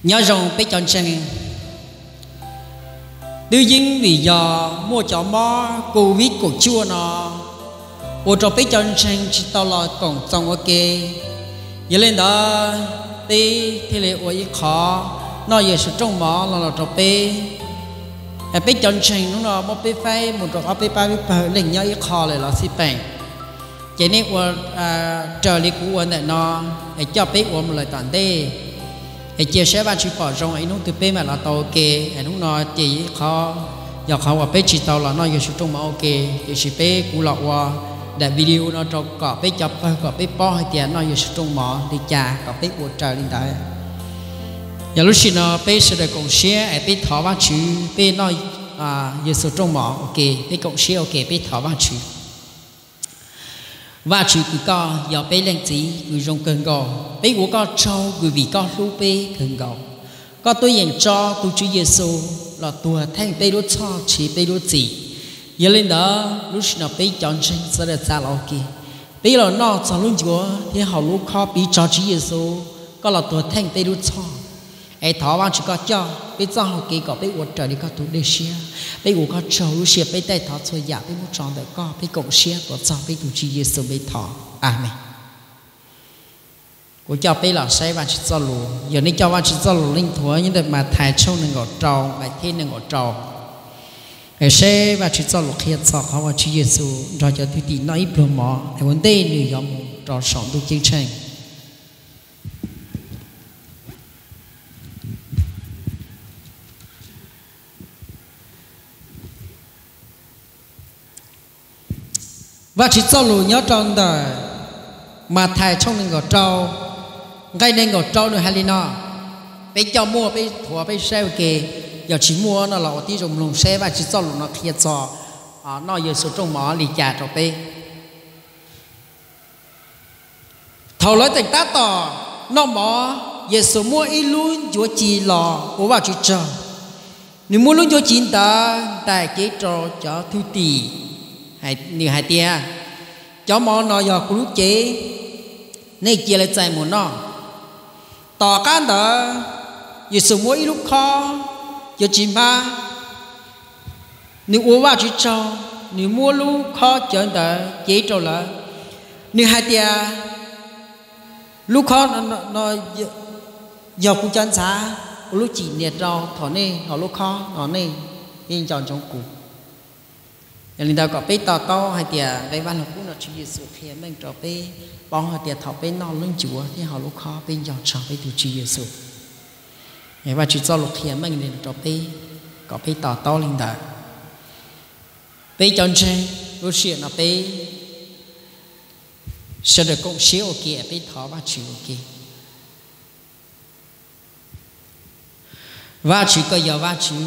Nyob zoo peb cov ntseeg, twb yeej vim yog muaj cov mob COVID kaum cuaj no ua rau peb cov ntseeg tsis tau los koom txoos ua ke. Yog li ntawd, peb thiaj li ua ib qho noj Yexus rooj mov los los rau peb. Peb cov ntseeg hnub no muab peb faib mus rau qhov peb pab peb pawg leej nyob ib qho lawm los xij peem. Ces nej ua raws li kuv ua ntawm no, es coj peb ua mus lawm tom ntej. Es cia saib Vajtswv pom zoo es ib hnub twg peb mam los tau ua ke. Es hnub no ces ib qho yog qhov uas peb tsis tau los noj Yexus rooj mov ua ke, tiam sis peb kuv los ua daim video no rau kom peb cov pawg kom peb paub hais tias noj Yexus rooj mov li cas kom peb ua raws li ntawd. Yog lub sij hawm no peb sawv daws koom siab es peb thov Vajtswv, peb noj Yexus rooj mov ua ke, peb koom siab ua ke, peb thov Vajtswv. Vajtswv kws koj yog peb leej txiv kws zoo kawg nkaus, peb ua koj tsaug kws vim koj hlub peb kawg nkaus. Koj tuaj yeem tso tus Tswv Yexus los tuag theej peb lub txhoj, tshiv peb lub txim. Yog li ntawd lub sij hawm no peb cov ntseeg sawv daws txav los ua ke, peb los noj txog lub ncuav thiab haus lub khob piv txog Tswv Yexus koj los tuag theej peb lub txhoj. Es thov Vajtswv koj coj peb txoj hau kev kom peb ua raws li koj tus dej siab. Peb ua koj tsaug lub sij hawm peb taij thov txhua yam peb muab tso ntawm koj, peb koom siab tuav txog peb tus Tswv Yexus npe thov, amees. Kuv coj peb los saib Vajtswv txoj lus. Yog nej coj Vajtswv txoj lus leej thuav nyob ntawm Mathais tshooj nees nkaum rau nqai thib nees nkaum rau, es saib Vajtswv txoj lus qhia txog qhov uas Tswv Yexus nrog cov thwj tim noj ib pluag mov es ua ntej nws yuav mus rau saum ntuj ceeb tsheej. Vajtswv txoj lus nyob rau ntawm Mathais tshooj nees nkaum rau nqai nees nkaum rau nws hais li no. Peb coj muaj peb thuav peb saib ua ke, yog tsis muaj no los ua tib zoo mloog saib Vajtswv txoj lus no qhia txog noj Yexus rooj mov li cas rau peb. Thaum lawv tseem tab tom noj mov, Yexus muab ib lub ncuav ci los ua Vajtswv tsaug. Nws muab lub ncuav ci ntawd ntais cev rau cov thwj tim, nws hais tias, Cov mov no yog kuv lub cev, nej cia li txais mus noj. Tom qab ntawd, Yexus muab ib lub khob cawv tsis hmab, nws ua Vajtswv tsaug, nws muab lub khob cawv ntawd cev rau lawv. Nws hais tias, Lub khob no yog kuv cov ntxhais, kuv lub cim nias rau, thaum nej haus lub khob no nej yeej nco ntsoov kuv. Yog li ntawd kom peb to taub hais tias nqe Vaj Lug Kub no Tswv Yexus qhia meej rau peb paub hais tias thaum peb noj lub ncuav thiab haus lub khob peb nco txog peb tus Tswv Yexus. Vajtswv txoj lus qhia meej li rau peb kom peb to taub li ntawd. Peb cov ntseeg, lub sij hawm no peb sawv daws koom siab ua ke, peb thov Vajtswv ua ke. Vajtswv, koj yog Vajtswv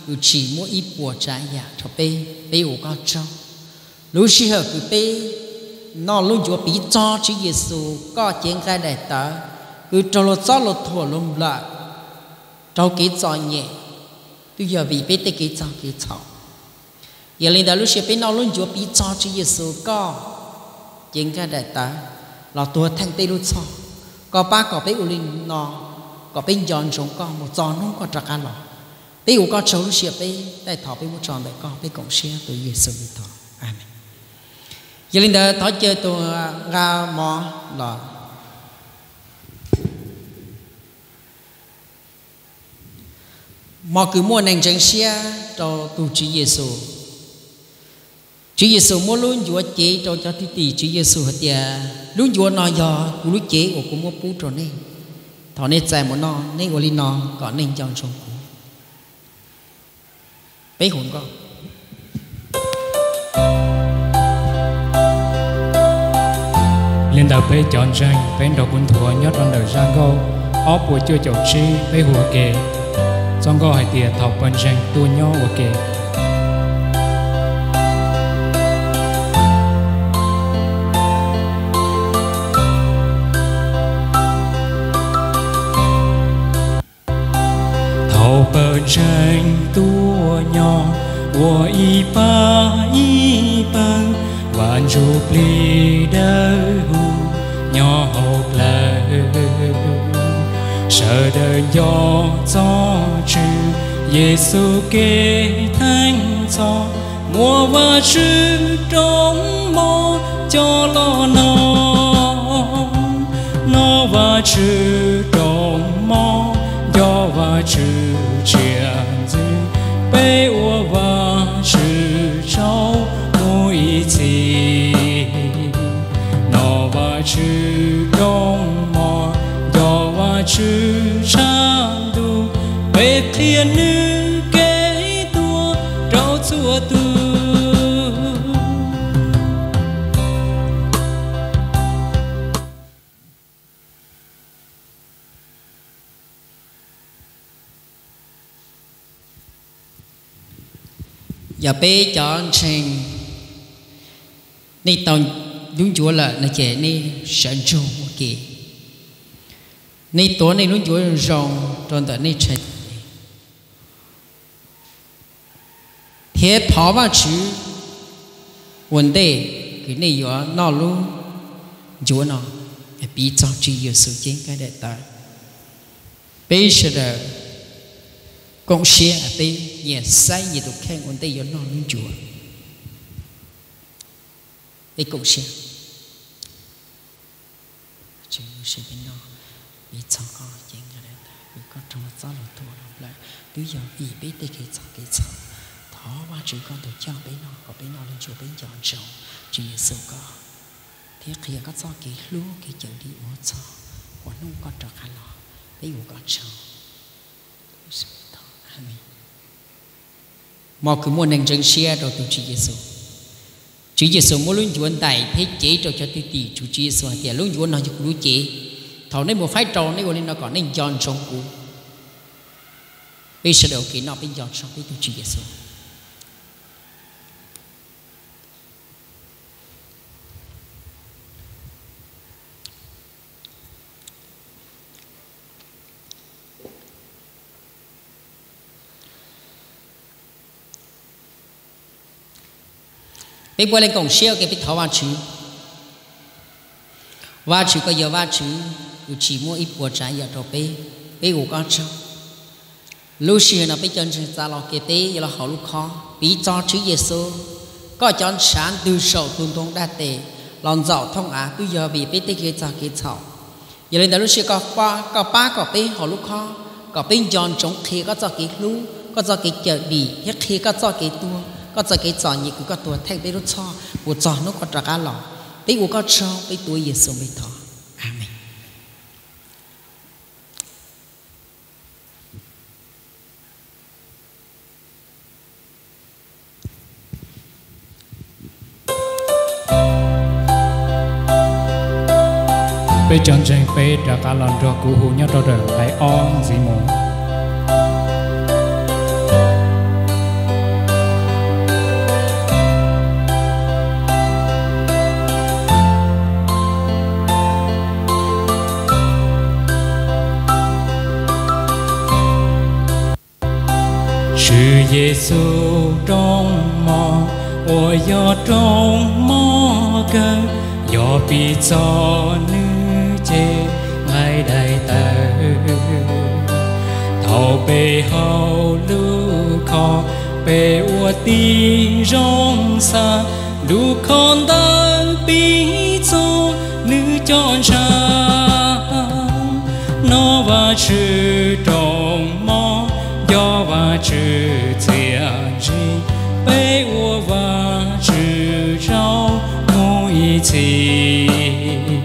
kws tsim muaj ib puas tsav yam rau peb, peb ua koj tsaug. Lub sij hawm kws peb noj lub ncuav piv txog Tswv Yexus koj cev nqaij daim tawv kws raug luag txob luag thuam luag nplawm raug kev txom nyem, twb yog vim peb tej kev txog kev txhaum. Yog li ntawd lub sij hawm peb noj lub ncuav piv txog Tswv Yexus koj cev nqaij daim tawv los tuag theej peb lub txhoj, koj pab kom peb ua li no, kom peb nco ntsoov koj mus txog hnub koj rov qab los. Peb ua koj tsaug lub sij hawm peb taij thov peb muab tso ntawm koj, peb koom siab tus Yexus li thov. Amees. Yog li ntawd thov caw tus nqa mov los. Hmo kws muaj neeg ntseev siab rau tus Tswv Yexus, Tswv Yexus muab lub ncuav cev rau cov thwj tim Tswv Yexus hais tias, lub ncuav no yog kuv lub cev uas kuv muab pub rau nej. Thaum nej txais mus noj, nej ua li no kom nej nco ntsoov kuv. Peb hu nkauj. Li ntawd peb cov ntseeg peb nrog kuv nthuav nyob rau ntawm zaj nkauj ob puas cuaj caum tsib, peb hu ua ke. Txoj nkauj hais tias thaum pawg ntseeg tuaj nyob ua ke. Thaum pawg ntseeg tuaj nyob ua ib pab ib pawg, Vaj Ntsujplig dawb huv nyob hauv plawv. Sawv daws nco txog Tswv Yexus kev theej txhoj, muaj Vajtswv rooj mov coj los no. No Vajtswv rooj mov, nco Vajtswv tsiaj ntxwv, peb ua Vajtswv tsaug mus ib txhis. No Vajtswv rooj mov, nco Vajtswv tshav ntuj, peb qhia Nws kev tuag rau txhua tus. Yog peb cov ntseeg, nej tau lub ncuav lawm no ces nej sawv ntsug ua ke, nej tuav nej lub ncuav zoo zoo rau ntawm nej tshais tes, thiab thov Vajtswv ua ntej kws nej yuav noj lub ncuav no, piv txog Tswv Yexus cev nqaij daim tawv. Peb sawv daws koom siab, peb nyias saib nyias tus kheej ua ntej yuav noj lub ncuav. Peb koom siab. Tswv Yexus, peb noj, piv txog koj cev nqaij daim tawv, koj raug txoj lus tuag los nplawm, twb yog vim peb tej kev txhaum kev txhaum. Thov Vajtswv koj tus coj peb noj, kom peb noj lub ncuav peb nco ntsoov Tswv Yexus koj, thiab qhia koj txoj kev hlub kev cawm dim mus txog qhov hnub koj rov qab los, peb ua koj tsaug. Hmo kws muaj neeg ntseeg siab rau tus Tswv Yexus, Tswv Yexus muab lub ncuav ntais thiab cev rau cov thwj tim tus Tswv Yexus hais tias, lub ncuav no yog kuv lub cev. Thaum nej mus faib rau, nej ua li no kom nej nco ntsoov kuv. Peb sawv daws ua ke noj peb nco ntsoov peb tus Tswv Yexus. Peb puav leej koom siab ua ke peb thov Vajtswv. Vajtswv, koj yog Vajtswv uas tsis muab ib puas tsav yam rau peb, peb ua koj tsaug. Lub sij hawm no peb cov ntseeg txav los ke peb yuav los haus lub khob piv txog Tswv Yexus, koj cov ntshav ntws saum tus ntoo dab tes los ntxaum thooj av twb yog vim peb tej kev txog kev txhaum. Yog li ntawd lub sij hawm koj pab kom peb haus lub khob, kom peb nco ntsoov qhia koj txoj kev hlub, koj txoj kev cawm dim, thiab qhia koj txoj kev tuag, koj txoj kev txom nyem kws koj tuag theej peb lub txhoj mus txog hnub koj rov qab los. Peb ua koj tsaug, peb tuav Yexus npe thov. Amees. Peb cov ntseeg peb rov qab los nrog kuv hu nyob rau ntawm nqai ob ntxiv mus. Tswv Yexus rooj mov uas yog rooj mov kawg, yog piv txog Nws cev nqaij daim tawv. Thaum peb haus lub khob, peb ua tib zoo xa lub khob ntawd piv txog Nws cov ntshav. No Vajtswv rooj mov, nco Vajtswv txiaj ntsig, peb ua Vajtswv tsaug mus ib txhis.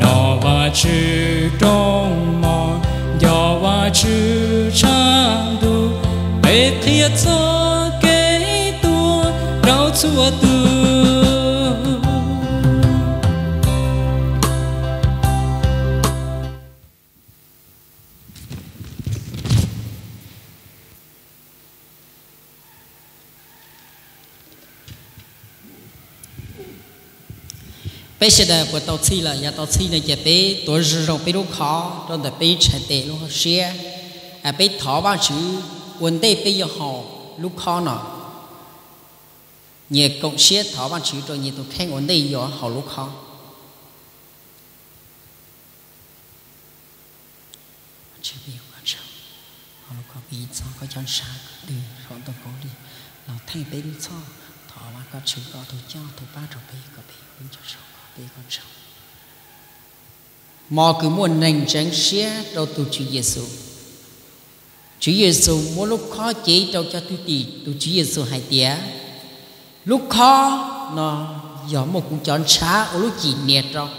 No Vajtswv rooj mov, nco Vajtswv tshav ntuj, peb qhia txoj kev tuag rau txhua tus. Peb sawv daws puas tau txhij lawm? Yog tau txhij no ces peb tuav zoo zoo peb lub khob rau ntawm peb tshais tes lub hauv siab. Peb thov Vajtswv ua ntej peb yuav haus lub khob no. Nyias koom siab thov Vajtswv rau nyias tus kheej ua ntej yuav haus lub khob. Tswv peb ua koj tsaug, lub khob pib txog koj cov ntshav kwv tw saum ntoo khaub lig los theej peb lub txhoj. Thov Vajtswv koj tus coj tus pab rau peb kom peb ua lub nco tsaug koj, peb ua koj tsaug. Hmo kws muaj neeg ntseev siab rau tus Tswv Yexus, Tswv Yexus muab lub khob cev rau cov thwj tim, tus Tswv Yexus hais tias, lub khob no yog muaj kuv cov ntshav ua lub cim nias rau.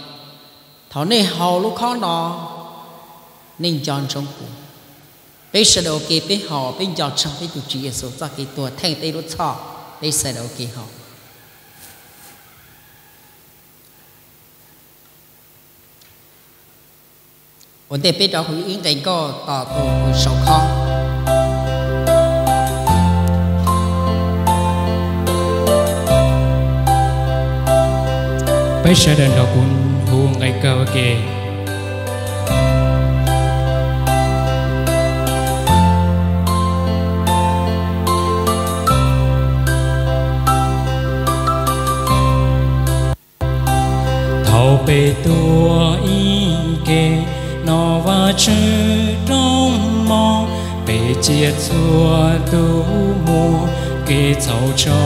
Thaum nej haus lub khob no, nej nco ntsoov kuv. Peb sawv daws ua ke peb haus, peb nco tsaug peb tus Tswv Yexus txoj kev tuag theej peb lub txhoj. Peb sawv daws ua ke haus. Ua ntej peb rov hu ib nqe nkauj tos tus sau khob. Peb sawv daws nrog kuv hu nqe kawg ua ke. Thaum peb tuav ib ke, nov Vajtswv rooj mov, peb cia txhua tus muaj kev txhaum tso.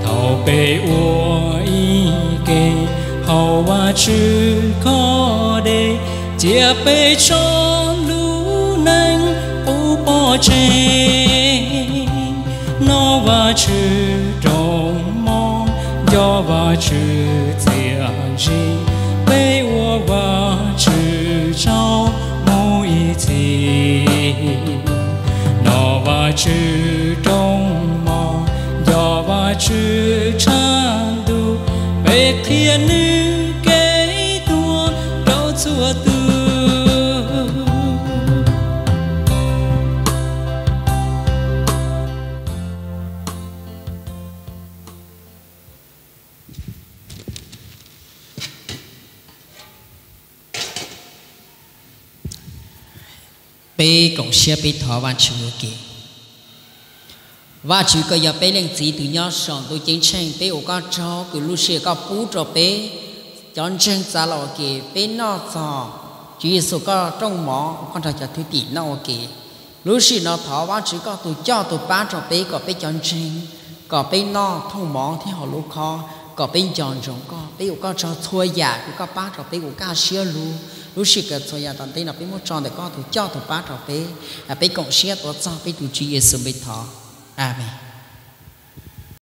Thaum peb ua ib ke, haus Vajtswv khob dej, cia peb tso lub neej qub pov tseg. Nov Vajtswv rooj mov, nco Vajtswv txiaj ntsig, peb ua Vajtswv tsaug mus ib txhis. Nov Vajtswv rooj mov, nco Vajtswv tshav ntuj, peb qhia nws kev tuag rau txhua tus. Peb koom siab peb thov Vajtswv ua ke. Vajtswv, koj yog peb Leej Txiv tus nyob saum ntuj ceeb tsheej, peb ua koj tsaug kws lub sij hawm koj pub rau peb cov ntseeg txav los ua ke, peb noj txog Tswv Yexus koj rooj mov uas koj nrog cov thwj tim noj ua ke. Lub sij hawm no thov Vajtswv koj tus coj tus pab rau peb kom peb cov ntseeg, kom peb noj thooj mov thiab haus lub khob, kom peb nco ntsoov koj. Peb ua koj tsaug txhua yam kws koj pab rau peb ua kaj siab lug. Lub sij hawm txhua yam tom ntej no peb muab tso ntawm koj tus coj tus pab rau peb. Peb koom siab tuav txog peb tus Tswv Yexus npe thov. Amees.